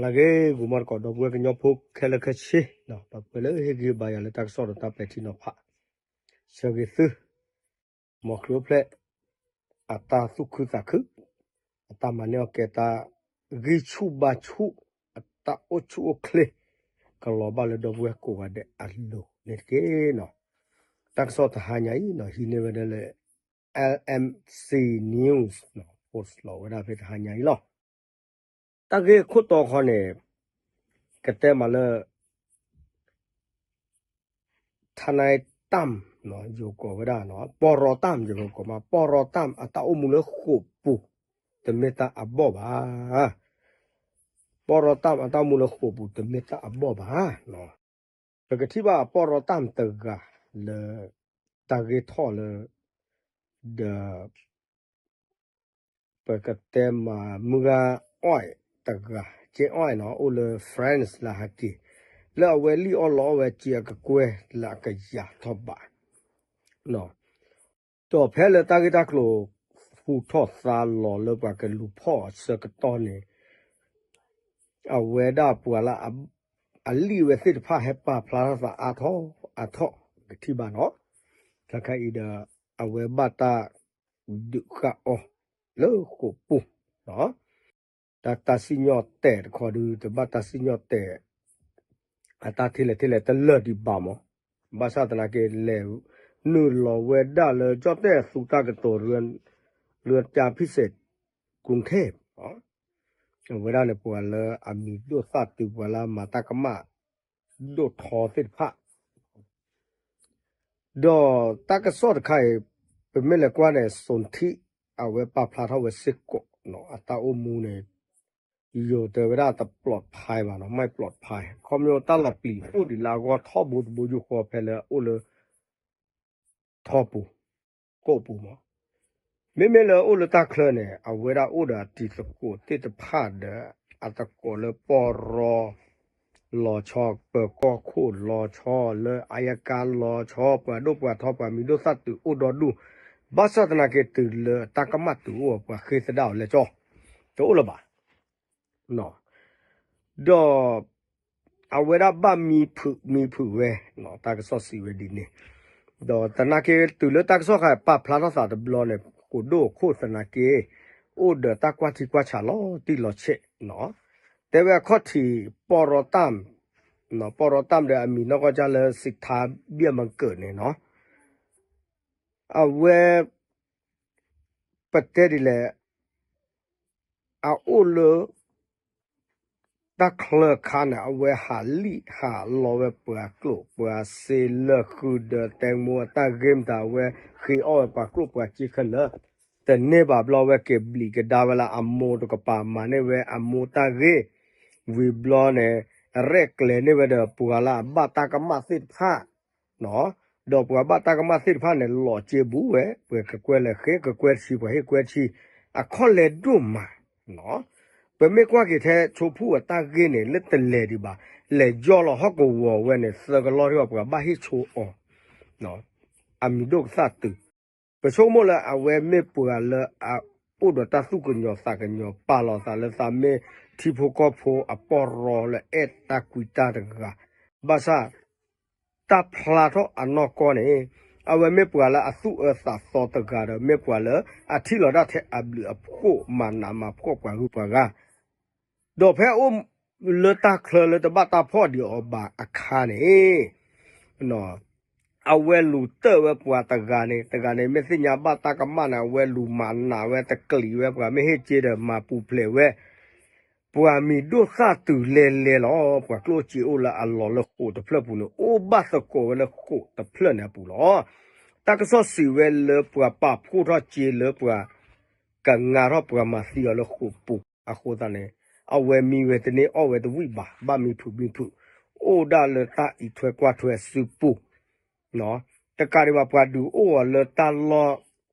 အဂ့ၢ် ဂီၤမီတကိး ဒီပုၢ်ဝဲၢ်ကညီဖိခဲလၢာ်ခဲဆ့, ဒီပုၢ်ဝဲၢ်လၢဟ့ၣ်ဂံၢ်ဘါယၤလၢတၢ်ကစီၣ်ဒီးတၢ်ပဲာ်ထံနီၤဖး, ဆၢဂ့ၤသု, မ်ခရံာ်အိၣ်ဖျဲၣ် အတၢ်သူၣ်ခုသးခု, အတၢ်မၤန့ၢ်အီၣ်ကဲတၢ်ဂံၢ်ဆူၣ်ဘါဆူၣ်, အတၢ်အိၣ်ဆူၣ်အိၣ်ချ့, ကလီၤဘၣ်လၢဒီပုၢ်ဝဲၢ်ကိးဂၤဒဲးအလိၤန့ၣ်တက့ၢ်နီၤ. တၢ်ကစီၣ်တဟါညါအံၤနီၤ ဟံးန့ၢ်ဝဲဒၣ်လၢ L M C News post လီၤဝဲဒၣ်ဖဲတဟါညါအံၤလီၤ. တၢ်ဂ့ၢ်ခိၣ်တီခီန့ၣ် ကတဲမးလၢ ထါနံတၢ်မ် ယိၤကိးဝဲဒၣ်နီၤ ပီရီတၢ်မ် ယိၤကိးမး ပီရီတၢ်မ်အတၢ်အိၣ်မူလၢဃိာ်ပူၤ တမ့ၢ်တၢ်အဘီၣ်ဘၣ်. ပီရီတၢ်မ်အတၢ်အိၣ်မူလၢဃိာ်ပူၤ တမ့ၢ်တၢ်အဘီၣ်ဘၣ်. ပကထံၣ်ဘၣ်ပီရီတၢ်မ်တဂၤလၢ တၢ်ဂ့ၢ်ထီၣ်လၢ ဒီး ပကတဲမး မုၢ်ဂၤအီၣ်တဂၤ ကဲအီၣ်နီၤ အိၣ်လၢ France လၢဟဲက့ၤ လၢအဝဲလံၣ်အီၣ်လီအီၣ်ဝဲစ့အကကွဲၢ်လၢအကယၤထီၣ်ဘး ဒီးဖဲလၢတၢ်ဂ့ၢ်တၢ်ကျိၤဟူးထီၣ်သါလီၤလၢပှၤကလူၤဖီၣ်အဆၢကတီၢ်န့ၣ် အဝဲဒၣ်ပှၤလၢ အလံၣ်ဝဲသ့ၣ်တဖၣ်ဟဲပာ်ဖျါထီၣ်သးအါထီၣ်အါထီၣ် ကထံၣ်ဘၣ်နီၤ ခဲခါအံၤဒီး အဝဲဘၣ်တၢ်ဒုးဃာ်အီၤလၢဃိာ်ပူၤ တၢ်တၢ်စံၣ်ညီၣ်တဲာ်တခီဒုး တဘၣ်တၢ်စံၣ်ညီၣ်တဲာ် အတၢ်ထဲလဲၣ်ထဲလဲၣ်တလၢာ်ဒံးဘၣ်မး ဘၣ်ဆၣ်သနာ်က့လဲၤနုာ်လီၤဝဲဒၣ်လၢကၠီၣ်တဲၣ်အသူတၢ်ကတိၤ ရၢကၠၢဖံၣ်စဲး ကရူၢ်ကၠ့ၣ် အဝဲဒၣ်န့ၣ်ပှၤလၢအမံၤဒိၣ်သၣ်တုၤပှၤလၢအမၤတၢ်ကမၣ် ဒိၣ်ထီသ့ၣ်တဖၣ် ဒီးတၢ်ကစီၣ်တခါအံၤ ပမ့ၢ်လဲၤကွၢ်န့ၣ် စိၣ်ထံ အဝဲပာ်ဖျါထီၣ်ဝဲစ့ၢ်ကီး အတၢ်အိၣ်မူန့ၣ် ယိၤတဲဝဲဒၣ်တပျီးဖဲဘၣ်နီၤ မ့ၢ်ပျီးဖဲ ခီဖျိတၢ်လီၤပျံၤအိၣ်ဒံးလၢအဂီၢ်ထီဘိတဘိယူၢ်ဃီဖဲလၢအအိၣ်လၢ ထီပူၤ ကိၣ်ပူၤမး မ့မ့ၢ်လၢအိၣ်လၢတၢ်ချၢန့ၣ် အဝဲဒၣ်အိၣ်ဒီးအတံၤသကိးသ့ၣ်တဖၣ်ဒီး အသကိးလၢပီရီ လီၤဆီ ပၢၤကီၢ်ခိၣ်လီၤဆီ လၢအယကါလီၤဆီ ပှၤဒိၣ်ပှၤထီ ပှၤမံၤဒိၣ်သၣ်တုၤအိၣ်ဒီဒူၣ် ဘၣ်ဆၣ်သနာ်က့တုၤလၢတၢ်ကမၣ်တုၤအိၣ် ပှၤဃ့သဒၣ်အီၤလဲၤကၠီ တအိၣ်လၢၤဘၣ် ဒီး အဝဲဒၣ်ဘၣ်မံဖုးမံဖုးဝဲ တၢ်ကစီၣ်စံးဝဲဒ်န့ၣ် ဒီးသနာ်က့တုၤလၢတၢ်ကစီၣ်ခါပာ်ဖျါထီၣ်သးတဘျီန့ၣ် ဃိာ်ဒိၣ်ခိၣ်သနာ်က့ အိၣ်ဒီးတၢ်ကွၢ်ထံကွၢ်ဆးလီၤတံၢ်လီၤဆဲး တဲဝဲအခီၣ်ထံး ပီရီတၢ်မ် ပီရီတၢ်မ်ဒီးအမံၤနီၢ်ကီၢ်ကၢ်လၢ စံးထါဘျဲၣ်မၤကၢၣ်န့ၣ်နီၤ အဝဲ ပတဲဒ်လဲၣ် အအိၣ်လၢ တၢ်ချၢခါန့ၣ် အဝဲဟးလံၣ်ဟးလီဝဲပှၤကျိၣ်ပှၤစ့လၢာ်ဃုာ်ဒီး တဲမိၢ်အတၢ်ဂ့ၢ်မတၤ အဝဲဃ့အီၣ်ဝဲပှၤကျိၣ်ပှၤစ့ခဲလၢာ် တန့ၢ်ဘၣ်ဘျီဝဲက့ၤဘျံးကဒါဝဲလၢအမိၢ်တကပၤ မၤန့ၢ်ဝဲအမိၢ်တၢ်ဂ့ၢ် ဝံၤဘျီန့ၣ် ရဲၣ်ကျဲၤန့ၢ်ဝဲဒီးပှၤလၢအဘၣ်တၢ်ကမၣ်သ့ၣ်တဖၣ် ဒီးပှၤဘၣ်တၢ်ကမၣ်သ့ၣ်တဖၣ်န့ၣ် လီၤစ့ဘူးဝဲ ပှၤကကွဲၢ်လဲၤဃ့ ကကွဲၢ်တဆံ ပှၤဟ့ၣ်ကွဲၢ်တဆံ အခီၣ်လဲၤဒိၣ်မး ပမ့ၢ်ကွၢ်က့ၤထဲဆိဖူၣ်အတၢ်ဂ့ၢ်န့ၣ် လၢတလဲၤဒံးဘၣ် လဲၤယီၢ်လီၤဟီၣ်ကဝီၤဝဲန့ၣ် သၢကလီၢ်ထံၣ်ဘၣ်ပှၤဘၣ်ဟ့ၣ်ဆိအီၤ အမံၤဒိၣ်ကသၣ်တုၤ ပဆိကမိၣ်လၢအဝဲမ့ၢ်ပှၤလၢအအိၣ်ဒီးတၢ်သူၣ်ကညီၤသးကညီၤ ပာ်လီၤသးလၢသးမ့ၢ်ထံဖိကီၢ်ဖိအပီၢ်ရီလၢအဲၣ်တၢ်ကွံတၢ်တဂၤ ဘၣ်ဆၣ် တၢ်ဖျါထီၣ်အနီၢ်ကီၢ်န့ၣ် အဝဲမ့ၢ်ပှၤလၢအသူၣ်အၢသးသီတဂၤဒီး မ့ၢ်ပှၤလၢအထံၣ်လီၤဒၣ်ထဲအဘျုးအဖှိၣ် မၤနးမၤဖှီၣ်ပှၤဂုၤပှၤဂၤ ဒီးဖဲအိၣ်လၢတၢ်ချၢလၢတဘၣ်တၢ်ဖီၣ်ဒံးအီၤဘၣ်အခါန့ၣ် အဝဲလူၤတၢၢ်ဝဲပှၤတဂၤန့ၣ် တဂၤန့ၣ် မ့ၢ်သ့ၣ်ညါဘၣ်တၢ်ကမၣ်န့ၣ် အဝဲလူၤမၤနးဝဲတကျံၤဝဲ ပှၤမ့ၢ်ဟ့ၣ်စ့ဒီးမၤပူၤဖျဲးဝဲ ပှၤမံၤဒိၣ်သၣ်တုၤလဲၤလဲၤလီၤ ပှၤကျိၣ်စ့အိၣ်လၢအလီၢ်လၢဃိာ်တဖျၢၣ်ပူၤန့ၣ် အိၣ်ဘၣ်သကိးဝဲလၢဃိာ်တဖျၢၣ်န့ၣ်အပူၤလီၤ. တၢ်ကစီၣ်စံးဝဲလၢပှၤပာ်ဖှိၣ်ထီၣ်စ့လၢပှၤ ကငါထီၣ်ပှၤမၤသံအီၤလၢဃိာ်ပူၤအဃိသတးန့ၣ် အဝဲမံဝဲတန့ၢ်အီၣ်ဝဲတဝံၣ်ဘၣ် ဘၣ်မံဖုးမံဖုး အိၣ်ဒၣ်လၢတၢ်အံးထွဲကွၢ်ထွဲစုပူၤ တကးဒံးဘၣ် ပှၤဒုးအိၣ်အီၤလၢတၢ်လီၢ်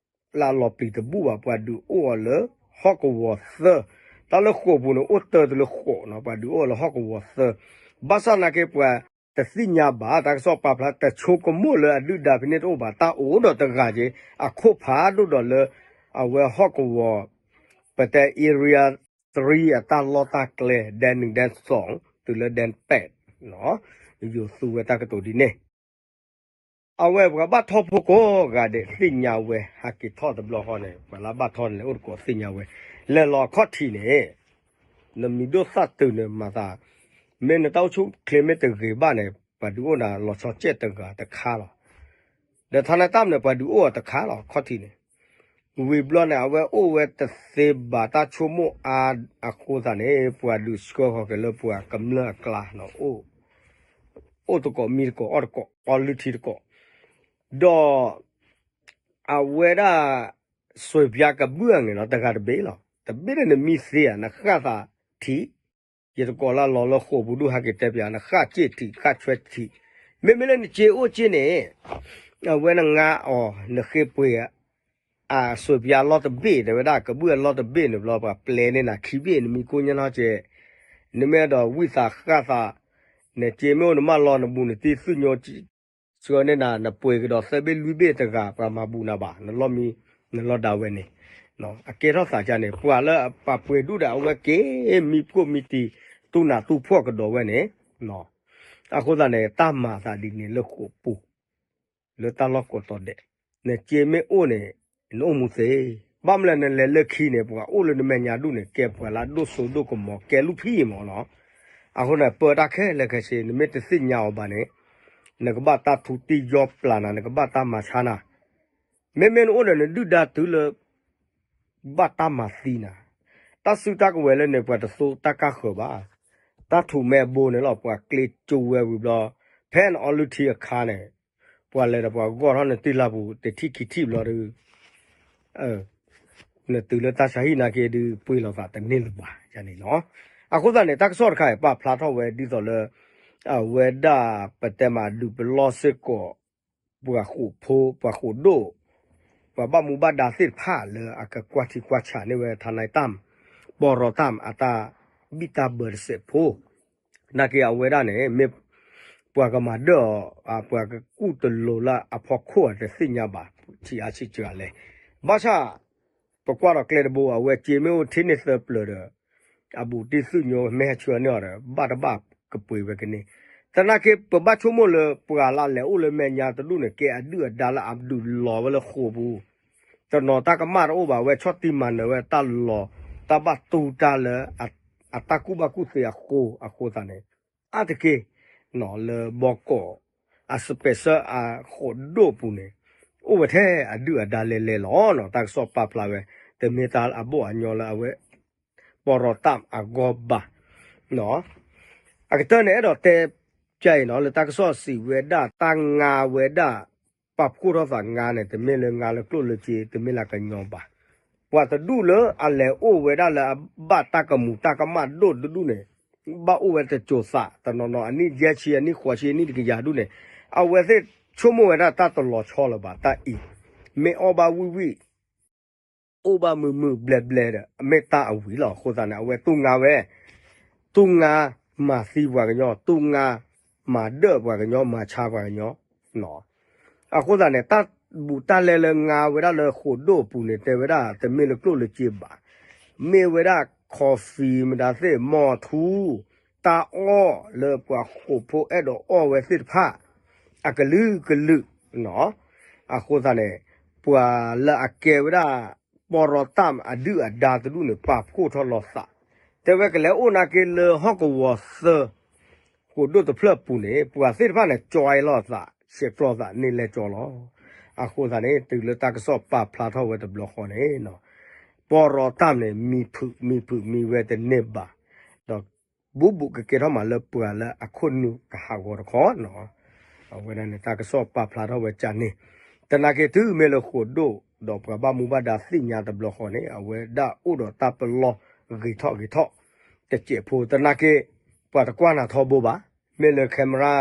လၢအလီၤပျံၤတဘူၣ်ဘၣ် ပှၤဒုးအိၣ်အီၤလၢဟီၣ်ကဝီၤသၢ တၢ်လၢဃိာ်ပူၤန့ၣ် အိၣ်တၢ်တုၤလၢဃိာ်နီၤ ပှၤဒုးအိၣ်အီၤလၢဟီၣ်ကဝီၤသၢ ဘၣ်ဆၣ်သနာ်က့ပှၤတသ့ၣ်ညါဘၣ် တၢ်ကစီၣ်ပာ်ဖျါ တဆိကမိၣ်လၢအဒုၣ်ဒါဖဲန့ၣ်တအိၣ်ဘၣ် တၢ်အိၣ်ဒီးတဂၤက့ အခိၣ်ဖးဒိၣ်ဒီးလၢ အဝဲဟီၣ်ကဝီၤ ပတဲ area three အတၢ်လီၢ်တၢ်ကျဲ ဒဲနုာ်ဒဲသိး တုၤလၢဒဲပဲး ယိၤသူဝဲတၢ်ကတိၤဒ်န့ၣ် အဝဲပှၤဘၣ်ထီၣ်ဖိကိးဂၤဒဲးသ့ၣ်ညါဝဲ ဟးက့ၤထီၣ်တဘျီဃီန့ၣ် ပှၤလၢဘၣ်ထီၣ်န့ၣ် အိၣ်တကိးသ့ၣ်ညါဝဲ လဲၤလီၤအခီၣ်ထံးန့ၣ် နမံၤဒိၣ်သၣ်တုၤန့ၣ်မၤသး မ့ၢ်နတၢ်အိၣ်ဆူၣ်ချ့မ့ၢ်တဂ့ၤဘၣ်န့ၣ် ပှၤဒုးအိၣ်နၤလီၤဆီကဲးတဂၤတခါလီၤ. ဒီးထါနါတၢ်န့ၣ် ပှၤဒုးအိၣ်အီၤတခါလီၤ ခီၣ်ထံးန့ၣ် ဝံၤဘျီန့ၣ် အဝဲအိၣ်ဝဲတသ့ဘၣ်တၢ်ဆိကမိၣ်အါအဃိသတးန့ၣ် ပှၤဒုးဆှၢဃီၤက့ၤလၢပှၤကမျၢၢ်အကျါ အိၣ်တကိးမံတကိးအီၣ်တကိး အီလုၢ်ထံတကိး ဒီး အဝဲဒၣ် စွဲပၠါကဘုၣ်အန့ၣ်လီၤ တဂၤတဘ့ၣ်လီၤ. တဘ့ၣ်လၢနမံသ့ဧါ နဃၣ်သးထံး, ယတကိးလၢလီၤလၢဃိာ်ပူၤဒူၣ်ဟဲက့ၤတဲပၠး နဃၣ်စ့ၣ်ထံး ဃၣ်ဆွဲထံး, မ့မ့ၢ်လၢနစ့အိၣ်စ့ၣ်န့ၣ် အဝဲနငါအီၤ နဃ့ပှ့ၤ အစွဲပၠါလီၢ်တဘ့ၣ် တဲဝဲဒၣ်ကဘုၣ်အလီၢ်တဘ့ၣ်န့ၣ်ဘျီ ပှၤပျဲန့ၢ်နၤခံဘ့ၣ် နမံကိၣ်ညါနီၢ်ကဲး, နမ့ၢ်အဲၣ်ဒိးဝံၣ်သးဃၣ်သး, နစ့မ့ၢ်အိၣ်နမၢလီၤနဘူးနတံၢ်သူၣ်ညိ ဆှၢန့ၢ်နၤ နပှ့ၤကဒီးသၢဘ့ၣ်လွံၢ်ဘ့ၣ်တဂၤ ပှၤမၤဘူးနၤဘၣ် နလီၢ်မံ နလီၢ်ဒါဝဲန့ၣ်, အကဲထီၣ်သးကန့ၣ် ပှၤလၢပှၤပှ့ၤဒူၣ်ဒီးအဝဲက့ၤမံကိၣ်မံတံၢ် တူၢ်နးတူၢ်ဖှီၣ်ကဒီးဝဲန့ၣ်, အဃိသတးန့ၣ် တၢ်မၤသးဒ်န့ၣ်လၢဃိာ်ပူၤ လၢတၢ်လီၢ်ကိးတီၤဒဲး, နစ့မ့ၢ်အိၣ်န့ၣ် နအိၣ်မူသ့, ဘၣ်မနုၤလဲၣ် နလဲၤလၢခံန့ၣ် ပှၤအိၣ်လၢနမဲာ်ညါဒူၣ်န့ၣ် ကဲပှၤလၢအဒိၣ်စိဒိၣ်ကမီၤ ကဲလူၢ်ဖံးမးနီၤ, အဃိန့ၣ် ပၢတၢ်ခဲလၢာ်ခဲဆ့ နမ့ၢ်တသ့ၣ်ညါအီၤဘၣ်န့ၣ် နကဘၣ်တၢ်ထူတံၢ်ယီၢ်ပျၢ်နၤ နကဘၣ်တၢ်မၤဆါနၤ, မ့မ့ၢ်နအိၣ်ဒီးနဒုၣ်ဒါတုၤလၢ ဘၣ်တၢ်မၤသံနၤ, တၢ်စုတၢ်ကဝဲၤလၢန့ၣ် ပှၤတသိတၢ်ကၢ်ဃၢၤဘၣ်, တၢ်ထူးမဲအဘိန့ၣ်လီၤ ပှၤကျ့ကၠိဝဲဝံၤဘျီ, ဖဲနအီလုၢ်ထံအခါန့ၣ်, ပှၤလဲၤဒီးပှၤဂီၢ်ထီၣ်နတံၢ်လၢ်ပူၤ တထံၣ်ခံထံၣ်ဘျီဒီး နတုၤလၢတၢ်ဆါဟံၣ်နာ်က့ဒုးပှ့ၤလိာ်သးတန့ၢ်လၢၤဘၣ်န့ၣ်လီၤ. အဃိသတးန့ၣ် တၢ်ကစီၣ်တခါအံၤ ပာ်ဖျါထီၣ်ဝဲဒ်သိးလၢ အဝဲဒၣ်ပတဲမးဒုးပလီၢ်စ့ၢ်ကီး ပှၤဃိာ်ဖိ ပှၤဃိာ်ဒိၣ် ပှၤဘၣ်မူဘၣ်ဒါသ့ၣ်တဖၣ်လၢအကကွၢ်ထံကွၢ်ဆးန့ၢ်ဝဲ ထါနါတၢ် ပီၢ်ရီတၢ် အတၢ်ဘံၣ်တၢ်ဘၢတစဲးဖိ နာ်က့အဝဲဒၣ်န့ၣ် မ့ၢ်ပှၤကမၤဒၢၣ်အီၤ ပှၤကကူၣ်တလိၤလၢအဖီခိၣ်အတသ့ၣ်ညါဘၣ် ထံအါဆံးစှၤလဲၣ်, ဘၣ်ဆၣ် ပကွၢ်ဒီးကျဲတဘိ အဝဲစ့မ့ၢ်အိၣ်ထံန့ၢ်သၢပျၢၤဒီး အဘူးတံၢ်သူၣ်ညိမ့ၢ်ဟဲဆှၢန့ၢ်အီၤဒီး ဘၣ်တဘၣ်ကပှ့ၤဝဲကန့ၢ်, သနာ်က့ ပဘၣ်ဆိကမိၣ်လၢပှၤလၢအလဲၤအိၣ်လၢမဲာ်ညါတဒူၣ်န့ၣ် ကဲအဒုၣ်အဒါလၢအဒုးလီၤဝဲလၢဃိာ်ပူၤ, တနီၤတၢ်ကမၣ်တအိၣ်ဘၣ် အဝဲဆီၣ်တံၢ်မၤနၢၤဝဲတၢ်လီၤ တၢ်ဘၣ်တူၢ်တၢ်လၢ အတၢ်ကူၣ်ဘၣ်ကူၣ်သ့အဃိ အဃိသတးန့ၣ် အါတက့ၢ် လၢဘီကီး အ special အဃိာ်ဒိၣ်ပူၤန့ၣ် အိၣ်ဝဲထဲအဒုၣ်အဒါလဲၤလဲၤလီၤနီၤ တၢ်ကစီၣ်ပာ်ဖျါဝဲ တမ့ၢ်တၢ်အဘီၣ်အညီလၢအဝဲ ပီၢ်ရီတၢ်အဂီၢ်ဘၣ်နီၤ, အကတၢၢ်န့ၣ် အဲၣ်ဒိးတဲ ပျၢ်အံၤနီၤ လၢတၢ်ကစီၣ်စံးဝဲဒၣ် တၢ်ငါဝဲဒၣ် ပာ်ဖှိၣ်ထီၣ်သးငါန့ၣ် တမ့ၢ်လၢငါလၢကျိၣ်လၢစ့ တမ့ၢ်လၢကညီဘၣ်. ပှၤတဒူၣ်လၢအလဲၤအိၣ်ဝဲဒၣ်လၢအဘၣ်တၢ်ကမူၤတၢ်ကမၣ်ဒိၣ်တဒူၣ်န့ၣ် ဘၣ်အိၣ်ဝဲတစိၤသး တနီၤနီၤ အနံၣ်ယဲၢ်ဆံ အနံၣ်ဃိးဆံ အနံၣ်တကယၤဒူၣ်န့ၣ် အဝဲသ့ၣ်ဆိကမိၣ်ဝဲဒၣ်တၢ်တလီၤဆီလၢၤဘၣ် တၢ်အံၤ မ့ၢ်အီၣ်ဘၣ်ဝံၣ်ဝံၣ် အိၣ်ဘၣ်မုာ်မုာ်ဘျဲးဘျဲးဒီး မ့ၢ်တၢ်အဝံၤလီၤ. အဃိသတးန့ၣ် အဝဲတူၢ်ငါဝဲ, တူၢ်ငါမၤသံပှၤကညီ, တူၢ်ငါမၤဒၢၣ်ပှၤကညီ, မၤဆါပှၤကညီ. အဃိသတးန့ၣ် တၢ်ဘူးတၢ်လဲလၢငါဝဲဒၣ်လၢဃိာ်ဒိၣ်အပူၤန့ၣ် တဲဝဲဒၣ် တမ့ၢ်လၢကျိၣ်လၢစ့ဘၣ်. မ့ၢ်ဝဲဒၣ် coffee မတၤသ့ၣ် မီၢ်ထူ တၢ်အီၣ်လၢပှၤဃိာ်ဖိအဲၣ်ဒိးအီၣ်ဝဲသ့ၣ်တဖၣ် အကလုာ်ကလုာ် အဃိသတးန့ၣ် ပှၤလၢအကဲဝဲဒၣ် ပီၢ်ရီတၢ်အဒုၣ်အဒါတဒူၣ်န့ၣ် ပာ်ဖှိၣ်ထီၣ်လီၤသး, တဲဝဲကလဲၤအိၣ်နာ်က့လၢဟီၣ်ကဝီၤသၢ ဃိာ်ဒိၣ်တဖျၢၣ်အပူၤန့ၣ် ပှၤသ့ၣ်တဖၣ်န့ၣ် ကၠီလီၤသး ဆဲးကျိးသးန့ၣ်လဲၤကၠီလီၤ. အဃိသတးန့ၣ် တုၤလၢတၢ်ကစီၣ်ပာ်ဖျါထီၣ်ဝဲတဘျီဃီန့ၣ် ပီၢ်ရီတၢ်န့ၣ် မံဖုးမံဖုးမံဝဲတန့ၢ်ဘၣ်, ဒီးဘူးဘူးကကဲထီၣ်မးလၢပှၤလၢအခိၣ်နူာ်ကဟးဂီၤတခီနီၤ. အဝဲဒၣ်န့ၣ် တၢ်ကစီၣ်ပာ်ဖျါထီၣ်ဝဲကန့ၣ်, သနာ်က့တုၤမ့ၢ်လၢဃိာ်ဒိၣ် ဒီးပှၤဘၣ်မူဘၣ်ဒါသ့ၣ်ညါတဘျီဃီန့ၣ် အဝဲဒၣ်အိၣ်ဒီးတၢ်ပလီၢ်ဂ့ၤထီၣ်ဂ့ၤထီၣ် တစဲးဖိ သနာ်က့ ပှၤတကွၢ်နၤထီဘိဘၣ်, မ့ၢ်လၢ camera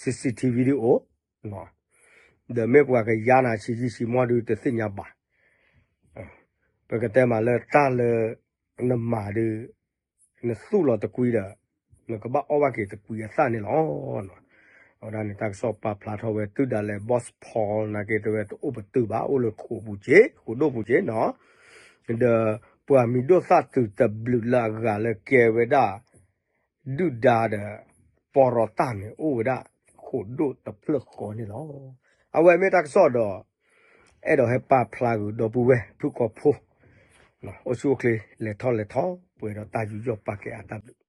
စံးစံးထံဝံၤဒ်အိၣ် ဒီးမ့ၢ်ပှၤကယါနၤဆံးဆံးဆံးမီၢ်ဒုးတသ့ၣ်ညါဘၣ်. ပကတဲမးလၢတၢ်လၢ နမၤဒုး နသူၣ်လီၤတကွံဒီး နကဘၣ်အီၣ်ဘၣ်က့ၤတကွံအသၣ်န့ၣ်လီၤ. အဝဲဒၣ်န့ၣ် တၢ်ကစီၣ်ပာ်ဖျါထီၣ်ဝဲ တုၤဒၣ်လဲာ် Boss Paul နာ်က့တဲဝဲတအိၣ်ပတုာ်ဘၣ် အိၣ်လၢဃိာ်ပူၤက့ ဃိာ်ဒိၣ်ပူၤက့နီၤ, ဒီး ပှၤမံၤဒိၣ်သၣ်သုးတဘျုးလၢအဂၤလၢကဲဝဲဒၣ် ဒုၣ်ဒါဒီး ပီရီတၢ်န့ၣ် အိၣ်ဝဲဒၣ်ဃိးဒိၣ်တဖျၢၣ်ဃီန့ၣ်လီၤ. အဝဲမ့ၢ်တၢ်ကစီၣ်ဒီး အဲၣ်ဒိးဟဲပာ်ဖျါဂုာ်ဒီပုၢ်ဝဲၢ်ဖုၣ်ကိာ်ဖိ အိၣ်ဆူၣ်အိၣ်ချ့ လဲၤထီၣ်လဲၤထီ ပှဲၤဒီးတၢ်ယူးယီၣ်ပာ်ကဲအတၢ်ဘျုး